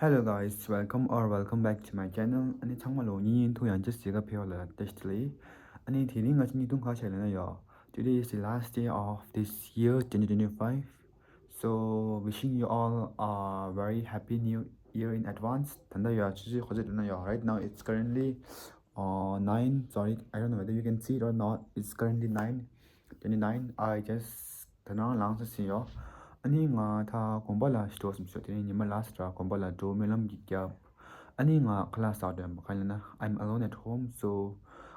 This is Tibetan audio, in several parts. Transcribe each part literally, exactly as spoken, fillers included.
Hello guys, welcome or welcome back to my channel. ཨ་ནི་ཚང་མ་ལོ་ཉིན་ཡིན་ཐུག་ཡང་ཅི་ཟེར་ག་ཕེ་བ་ལ་ཏེ་ཤི་ལེ། ཨ་ནི་དེ་རིང་ང་ཅི་ཉིས་སྟོང་ཁ་ཤས་ལ་ན་ཡོ། Today is the last day of this year twenty twenty-five. So wishing you all a very happy new year in advance. ད་ལྟ་ཡོ་ཆུ་ཚོད་ཁོ་ཚོད་ན་ཡོ། Right now it's currently uh, nine. Sorry, I don't know whether you can see it or not. It's currently nine twenty-nine. I just ད་ནང་ལངས་ས་ཟིན་ཡོ། ཨ་ནི་ང་ད་དགོན་པ་ལ་ཞིག་འགྲོ་བསམ་ཞོ། དེ་རིང་ཉི་མ་ལ་སི་ཊི་ར་དགོན་པ་ལ་འགྲོ་སྨོན་ལམ་གྱི་རྒྱབ། ཨ་ནི་ང་ཁ་ལག་ཟ་འགྲོ་ཡིན་པ་ག་ལ་ན། I'm alone at home, so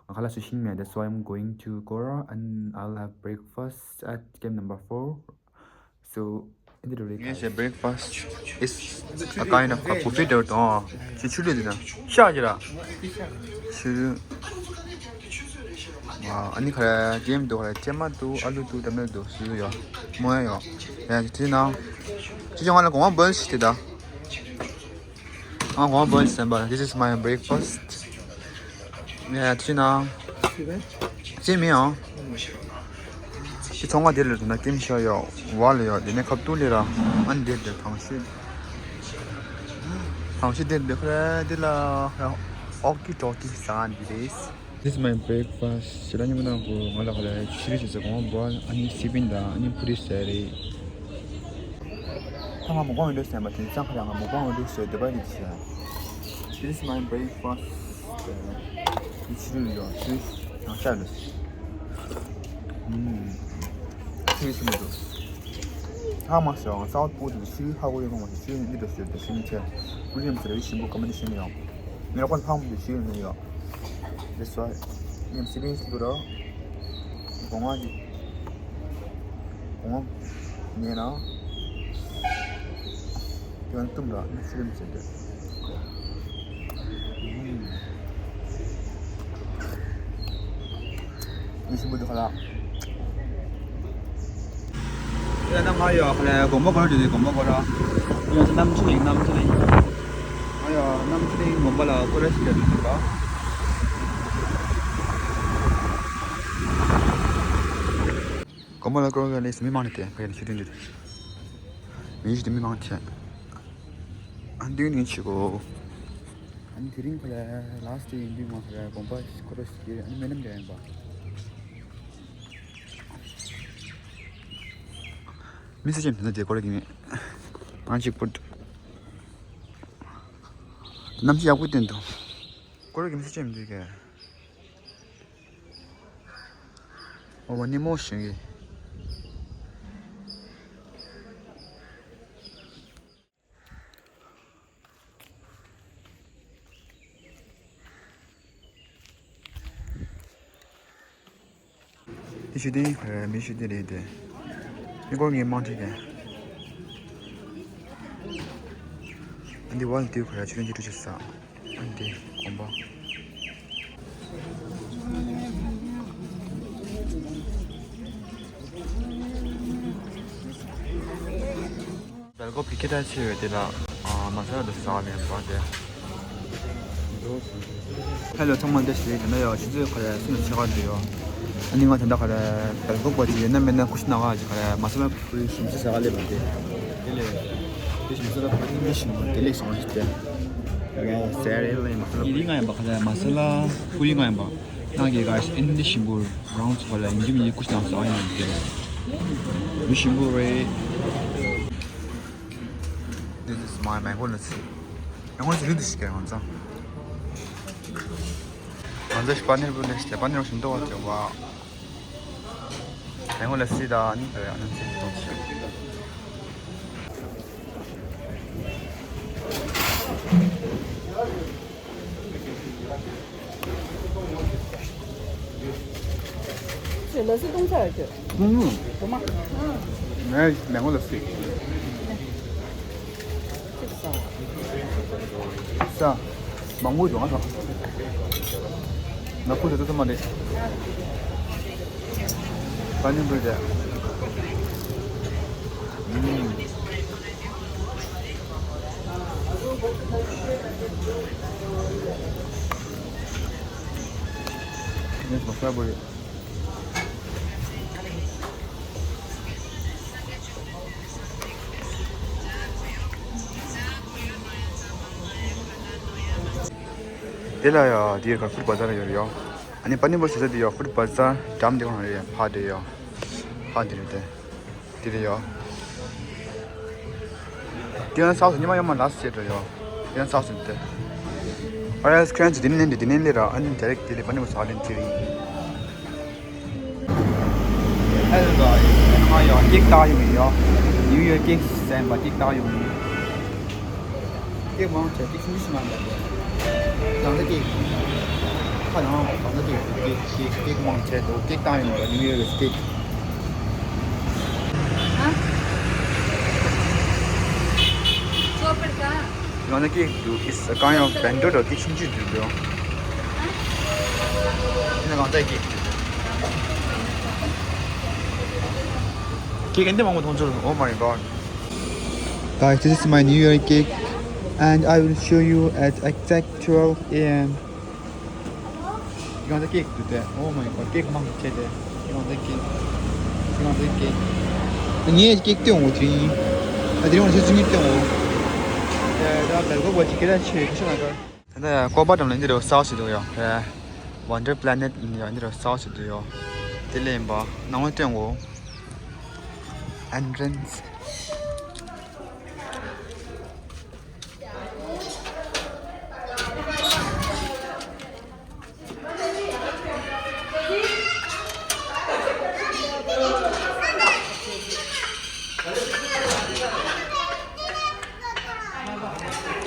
ང་ཁ་ལག་ཟ་ཤིང་མེད། That's why I'm going to Gora and I'll have breakfast at camp number four. So ངས་བྱས་breakfast is a kind of a buffet དེ་དང་ཅི་ཆུ་ལུད་དེ་དང་ཤ་ཅི་ར་ཆུ་ལུད། ཨ་ནི་ཁ་ར་ཀེམ་འདུག་ཁ་ར་ཀྱེ་མ་འདུག་ཨ་ལུ་འདུག་ཏ་མེ་འདུག་སུ་ཡོ་མོ་ཡོ། ཡ་དེ་ནང་ཅི་ཅང་ང་ལ་གོང་བ་བོལ་ཞིག་དེ་ད། ཨ་གོང་བོ་སེམས་པ། This is my breakfast. ཡ་ཐི་ན། ཅི་མི་ཡང་། ཤི་ཚོང་བ་དེ་ལ་ན་ཀེམ་ཤོ་ཡོ། བ་ལ་ཡོ། དེ་ནས་ཁབ་ཏུ་ལེ་ར། ཨན་དེ་དེ་ཐང་ཤི། ཐང་ཤི་དེ་དེ་ཁ་དེ་ལ་ཨོ་ཀི་ཏོ་ཀི་ཟ་འདི་རེད། This is my breakfast. ཞེ་ལ་ཉི་མ་དང་གོ་ང་ལ་ཁ་ལ་ཤི་རི་ཞེས་གོང་བ་ཨ་ནི་སི་པིན་དང་ཨ་ནི་ཕུ་རི་ཟེར་རེད། ད་ང་མོ་གོང་འོས་འདུག་ཟེར་མ་དེ་ཙང་ཁ་ལ་ང་མོ་གོང་འོས་འདུག་ཟེར་དེ་པ་ཡིན་ཟེར། This is my breakfast. ཤི་རི་ཡོ་ཤི་རི་ཡང་ཤ་ལུས། ཤི་རི་ཤི་མི་འདུག་ཧ་མ་ཤོ་ང་སའོ་པོ་དེ་ཤི་རི་ཧ་གོ་ཡོད་མ་ཤི་རི་འདི་འདྲ་ཟེར་དེ་ཤི་རི་ཆེ། ཀུ་རི་ཡམ་ཟེར་བའི་ཞིམ་པོ་ཀ་མ་དེ་ཤི་རི་ཡོ། ངེད་ལ་ཁོ་ལ་ཕག་མོ་དེ་ཤི་རི་ནི་ཡོ། That's why ཉམས་སི་པིན་སི་ཏུ་ར། གོང་བ་ཅིག་གོང་བ་ཉེ་ན། དེ་བ་ནི་གཏུམ་ར་ནི་ཤུ་རིམ་ཟེར་དེ། ནི་ཤུ་བུ་དུ་ཁ་ལ། ཡ་ན་ང་ཡོ་ཁ་ལ་དགོན་པ་གོ་ར་དེ་དགོན་པ་གོ་ར། ཡོ་ས་གནམ་ཆུ་ལིང་གནམ་ཆུ་ལིང་། ང་ཡོ་གནམ་ཆུ་ལིང་དགོན་པ་ལ་གོ་ར་ཞིག་ཡོད་དུ་ཟིན་པ། དགོན་པ་ལ་གོ་ར་ལས་མི་མང་ནི་དེ་ཕ་ཡ་ནི་ཤུ་ཏིང་དེ། མི་ཞིག་དེ་མི་མང་ཆེ། ཨ་འདུས་ནི་ཆི་གོ། ཨ་ནི་དེ་རིང་ཁ་ལ་ལཱ་སི་ཊི་ཡིན་དུས་ང་ཁ་ལ་དགོན་པ་ཁོ་ར་ཞིག་ཨ་ནི་མེ་ནམ་རྒྱ་ཡིན་པ། མི་སེ་ཅན་དེ་ན་དེ་ཀོ་ར་གི་མི། ང་ཅིག་པུ། གནམ་གཤིས་ཡག་པོ་བསྟན་འདུག་ཀོ་ར་གི་མི་སེ་ཅན་དེ་ག་ཨོ་བ་ནི་མོ་ཞིང་གི། དེ་ཤུ་ཏིང་། མི་ཤུ་ཏིང་རེད་དེ། མི་སྐོར་ངའི་མང་ཁྲིད་ཀྱང་། འདི་བ་ལ་དུས་ཁོ་ར་ཆུ་ལེན་གྱི་ཁྲུ་ཆུ་ས། འདི་གོམ་པ། སྦེལ་ཀོབ་ཀྱི་སྐད་གྲགས་ཆེ་བའི་དེ་ལ་ཨ་མ་ས་ལ་དུ་ཟ་བ་ལེན་པ་དེ། ཧེ་ལོ་ཚང་མ་བདེ་ཞིག་རེད། དེ་འདྲ་ཡོད་ཆུ་ཚོད་ག་རེ་སུམ་ཅུ་ཕྱེད་ཀ་འདྲ་ཡོད། ཨ་ནི་ང་ད་ལྟ་ག་རེ་སྦེལ་ཀོབ་པ་ཅིག་ཡོད་ན་མེད་ན་ཀུ་ཤི་ན་ག་ཅིག་ག་རེ་མ་ས་ལ་ཕུ་རི་ཞིམ་ཆུ་ཟ་ག་སླེབས་པ་དེ། དེ་ལས་དེ་ཞིམ་ཆུ་ལ་ཕུ་རི་ཞིམ་པོ་དེ་ལས་སོང་ཞིག་དེ། ཡ་ཟེར་རེད་ལ་ཡིན་མ་ས་ལ་ཡི་རི་ང་ཡིན་པ་ག་རེ་མ་ས་ལ་ཕུ་རི་ང་ཡིན་པ། ནང་གི་ག་ཨིན་ལི་ཞིམ་པོ་རང་ཚོ་ལ་ཡིན་གྱི་མིན་གྱི་ཀུ་ཤི་ནང་ཟ་ཡིན་གྱི། མི་ཞིམ་པོ་རེད། This is my mango lassi. Mango lassi ལུད་ཞིག་གི་ང་ཚོ། ང་ཚོ་ཞིག་པ་ནིར་བུ་ལེ་ཞིག་པ་ནིར་ཞིམ་ཏོག་བ་ཅོ་བ། Mango lassi ད་ནི་རེད་ཨ་ནི་ཚིག་ཏོག་ཞིག་ཁྱོད་ལ་སི་གཏོང་ཚར་ཁྱོད། ཨུམ། ངས་མེ་མོ་ལ་སི། ས། མང་པོ་འདུག་ང་ཚོ། ང་ཁུ་དེ་ཚོ་ཚང་མ་རེད། པ་ནི་འབུལ་དེ། ཨུམ། ངས་མ་ཤ་བོ་རེད། དེ་ལ་ཡ་དེ་ཡོད་ཀ་ཧྥུཌ་བ་ཛར་ཡོད་རེད་ཡ། ཨ་ནི་པ་ནི་པུར་ཟེར་ས་དེ་ཡ་ཧྥུཌ་བ་ཛར་འགྲམ་དེ་གང་རེད་ཡ། ཕ་དེ་ཡ། ཕ་དེ་རེད་དེ། དེ་རེད་ཡ། དེ་ཡང་སའུ་སི་ཉི་མ་ཡོད་མ་ལ་སི་ཡོད་རེད་ཡ། དེ་ཡང་སའུ་སི་དེ། ཨ་རེ་སི་ཁན་ཚོ་དེ་ནས་ལེན་དེ་དེ་ནས་ལེན་ར། ཨ་ནི་ཌི་རེག་དེ་ལས་པ་ནི་པུར་ཟ་ལེན་དེ་རེད། Hello guys, ང་ཡང་ཀེག་བཏགས་ཡོང་ཡིན་ཡ། ནིའུ་ཡར་ཀེག་ཟེར་བ་ཀེག་བཏགས་ཡོང་ཡིན། ཀེག་མང་ཆེ་ཀེག་སུམ་ཅུ་ཞིག་མ་འདུག་ཡང་ད་ཀེག་ཁ་ནང་གང་ད་ཀེག་ཀེག་ཀེག་ཀེག་མང་ཆེ་འདུག་ཀེག་བཏགས་ཡོང་ཡིན་ནིའུ་ཡར་ཀེག་ཡང་ད་ཀེག་འདུག It's a kind of bento འདྲ་ཀེག་སུམ་ཅུ་འདུག་འདུག་ཡང་ད་ཀེག་ཀེག་འདི་མང་པོ་མཐོང་ཚུལ། Oh my god. Guys, this is my New Year cake, and I will show you at exact twelve a.m. ཡང་ད་ཀེག་འདུག་སྟེ། Oh my god, ཀེག་མང་ཆེ་སྟེ། ཡང་ད་ཀེག་ཡང་ད་ཀེག་ངས་ཀེག་སྟོན་འོ་དེ་ཡིན། ཨ་དེ་རིང་ང་ཚོ་ཚུན་ཉིད་སྟོན་འོ། ད་བལ་གོ་བ་ཅི་ཀེ་ར་ཆེ་ཁ་ཤ་ན་གར། ད་ཀོ་པ་འགྲམ་ལ་འདི་རུ་སའུ་སི་འདུག་ཡ། Wonder Planet ཡ་འདི་རུ་སའུ་སི་འདུག་ཡ། དེ་ལས་ཡིན་པ་ནང་ལ་སྟོན་འོ། Entrance།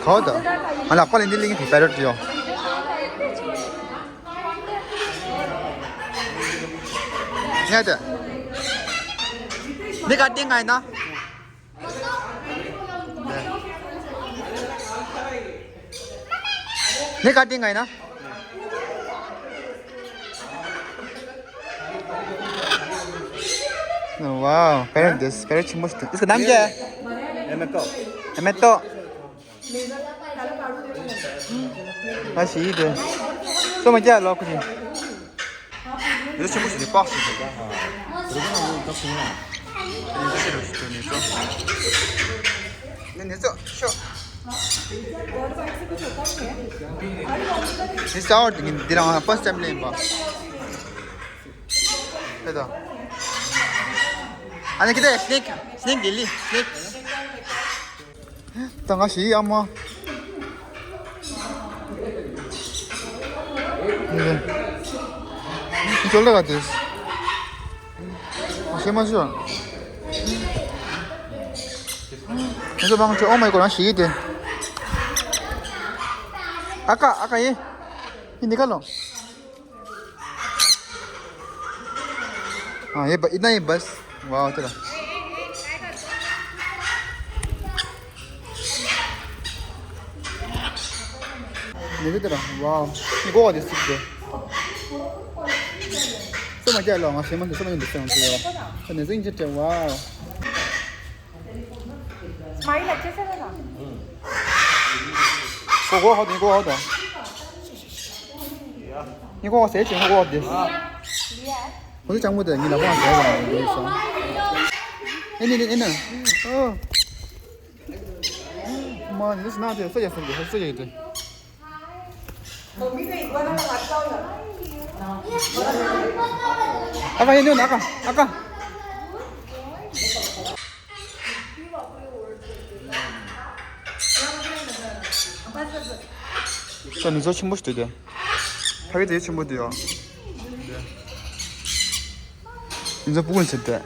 གའོ་ད། ང་ལག་པ་ལ་འདི་ལིང་གི་པེ་རོ་ཊི་ཡོ། ངས་ད། འདི་ག་ཏིང་ང་ཡིན་ན། འདི་ག་ཏིང་ང་ཡིན་ན། Wow, པེ་རོ་ཊི་འདི། པེ་རོ་ཊི་ཆེན་པོ་ཞིག་འདུག་ཨིས་ཀ་ནམ་རྒྱལ། ཨེ་མེ་ཏོ། ཨེ་མེ་ཏོ། ཨ་ཞི་ཡི་དེ། སོ་མ་རྒྱ་ལོ་ཁུ་ཅི། ཡོད་ཆེན་པོ་ཞིག་ནི་པགས་ཞིག་འདུག་ད་ཧ། ནི་ནི་ཚོ་ཤོ། ནི་སའོ་དེ་ངས་འདི་རང་first time ལེན་པ། ཕེ་ད། ཨ་ནི་ཁི་ཏེ་སི་ནེག་སི་ནེག་དེ་ལི་སི་ནེག་ད་ང་ཞི་ཡི་ཨ་མ། ནི་ཅོ་ལེ་ག་དེ། ཤེས་མ་ཤེས། ང་ཚོ་བང་ཆོ། Oh my god, ང་ཞི་ཡི་དེ། ཨ་ཀ་ཨ་ཀ་ཡིན། ཡིན་འདི་ག་ལོ། हाँ, ये ब-, इतना ही बस। वाह, चलो। ནི་ཟེར་དེ་ར། Wow. ནི་གོ་བ་དེ་སིག་དེ། སོ་མ་རྒྱ་ལོ། ང་ཤེས་མ་འདུག་སོ་མ་ཡིན་འདུག་སེམས་ཚོ་ཡོ། ཁ་ནས་ཟིང་ཆེ་ཆེ། Wow. Smile अच्छे से करना। को को हो दे, को हो दो। ये को से, को को दे। लिया है। मुझे चंगू दे, ये लगा दे, ये सब। ए, नहीं, नहीं, नहीं। ओ। मां, ये सुना दे, सो ये सुन दे, सो ये दे। मम्मी ने एक बार ना मत खाओ ना। आका, ये दो ना, आका, आका। ད་ནི་ཚོ་ཆེན་པོ་ཞིག་འདུག་སྟེ། ཕ་གི་དེ་ཆེན་པོ་འདུག་ཡོ། ནི་ཚོ་སྤུ་གུ་ཟེར་ཏེ།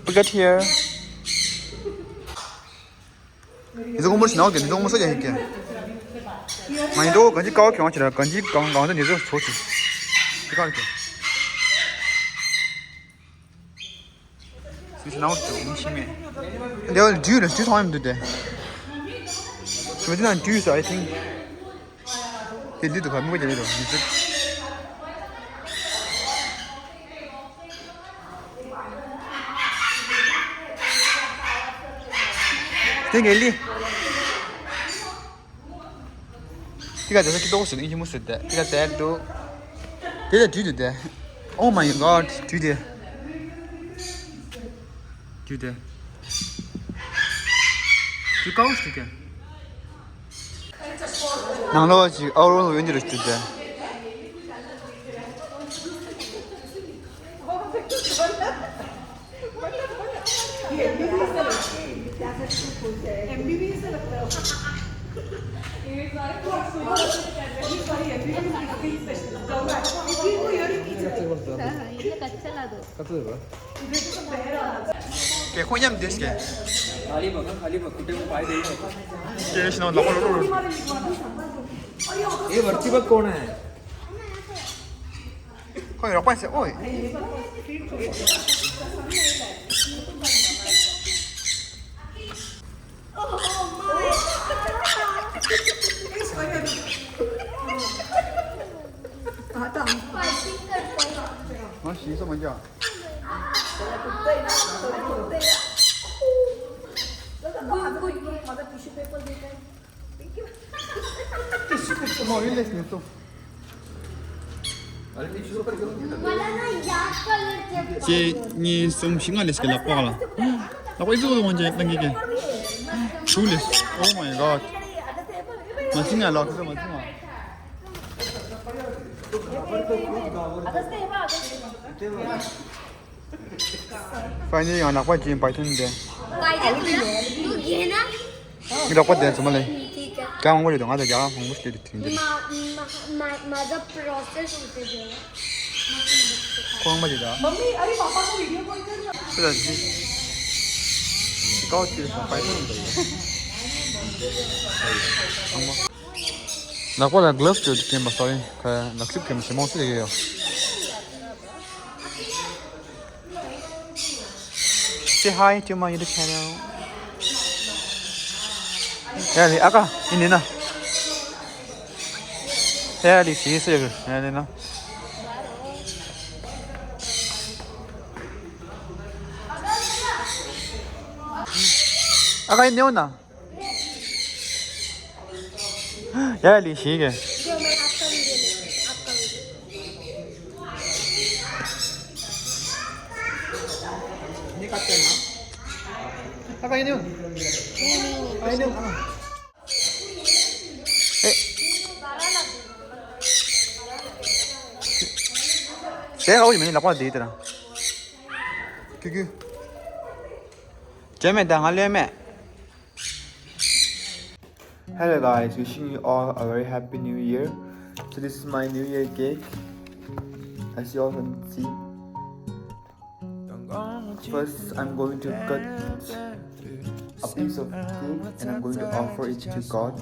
Look at here. ནི་ཚོ་ཀོང་པོ་ཞིག་ནའོ་གི་ནི་ཚོ་ཀོང་པོ་སོ་ཡ་ཡིན་གི། ང་ཡིན་འགྲོ་གང་ཅི་ཀའོ་ཁྱོང་ཆེ་ར་གང་ཅི་གང་གང་ཚོ་ནི་ཚོ་ཚོ་ཆེ། དེ་ག་རེད་གི། སུས་ནའོ་ཅོ་མི་ཤི་མེད། འདི་བ་ལ་འདུས་ལ་འདུས་ཐོང་ཡམ་འདུས་ཏེ། ཞུ་དེ་ན་འདུས་སོ། I think. དེ་འདུས་འདུག་ག་མི་གོ་རྒྱ་ལེ་རོ་མི་ཚེ། དེ་ངེ་ལི། དེ་ག་དེ་ཚོ་ཀི་ཏོག་ཟེར་ཨིན་ཇི་མོ་ཟེར་ཏེ། དེ་ག་དེར་འདུག་དེ་ལ་དུས་དུ་དེ། Oh my god, དུས་དེ། དུས་དེ། དུས་ཀའོ་ཞིག་དེ། ནང་ལོགས་ཅིག་ཨའོ་རོ་ཡོད་འདི་རུ་བསྐྱུར་ཏེ། ཁོ་མཉམ་བསྡད་ཀྱི། ཁ་ལི་བ་ཁ་ལི་བ་ཁུ་ཏེ་མོ་པའི་དེ་ཡིན་ནོ། ཁྱེད་ཤི་ནོ་ལག་པ་ལོ་ལོ་ལོ། ཨེ་བར་ཅི་བ་ཀོ་ནེ། ཁོ་ཡོད་པ་ཟེར་ཨོ། हाँ, शीशा बन जा। ཁྱེད་གཉིས་གསུམ་བཞི་ལྔ་ལས་ཀྱི་ལག་པ་ལ། ལག་པ་ཨི་ཙི་ཝང་ཅན་ཏང་གི་ཀྱི། ཤུ་ལས། Oh my god. མ་ཚིག་ང་ལག་ཁ་མ་ཚིག་ང་། ཕ་ནི་ཡང་ལག་པ་ཅན་པའི་ཐོན་ཏེ། ངའི་ལག་པ་དེ་ཚང་མ་ལས། ཀྱང་མང་པོ་རེད་འདུག་ང་ཚོ་རྒྱ་གར་མང་པོ་ཞིག་དེ་དེ་འདྲ། ཁོང་མ་རེད་ད། ཁྱོད་ལ་ཅི། ཀའོ་ཅི་ལ་པའི་ཐོན་ཏེ། ཚང་མ། ལག་པ་ལ་གྷི་ལབ་སི་བྱོས་ཏེ་གྱོན་པ་སོ་རི། ཁ་ལག་ཤུབས་གྱོན་པ་ཞེ་མོ་སུ་ཡོད་ཡོད། Say hi to my YouTube channel. ཡ་ལི་ཨ་ཀ་ཡིན་ནི་ན། ཡ་ལི་ཞེས་ཟེར་གི་ཡ་ལི་ན། ཨ་ཀ་ཡིན་ནི་འོ་ན། ཡ་ལི་ཞིག་གི། ཨེ། ཟས་ཧ་གོ་ཡི་མིན་ལག་པ་འདི་ལྟར། ཀྱུ་ཀྱུ། བྱས་མེད་ད་ང་ལོས་མེད། Hello guys, wishing you all a very happy new year. So this is my new year cake. As you all can see, first I'm going to cut a piece of cake and I'm going to offer it to God.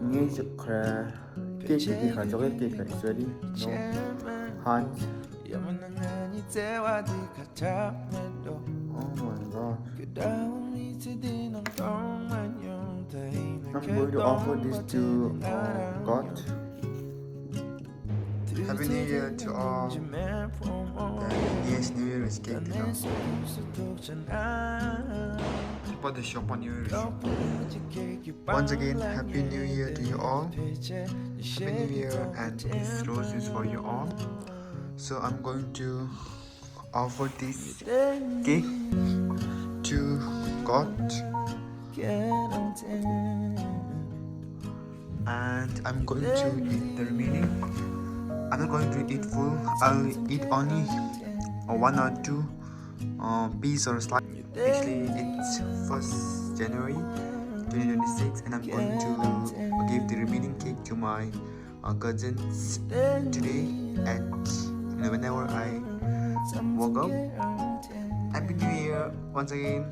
ངས་ཅིག་ཁ་ཀེག་ཅིག་ཁ་ཅོག་ལེ་ཀེག་ཁ་ཨིས་བེ་རི་ནོ་ཧཱརྠ། Oh my god. I'm going to offer this to uh, God. Happy New Year to all. Yes, New Year is cake, you know. But the shop on New Year. Once again, Happy New Year to you all. Happy New Year and peace, roses for you all. So I'm going to offer this cake to God. And I'm going to eat the remaining. I'm not going to eat full. I'll eat only uh, one or two uh, piece or slice. Actually, it's first January twenty twenty-six, and I'm going to give the remaining cake to my uh, cousins today at, you know, whenever I woke up. Happy New Year once again.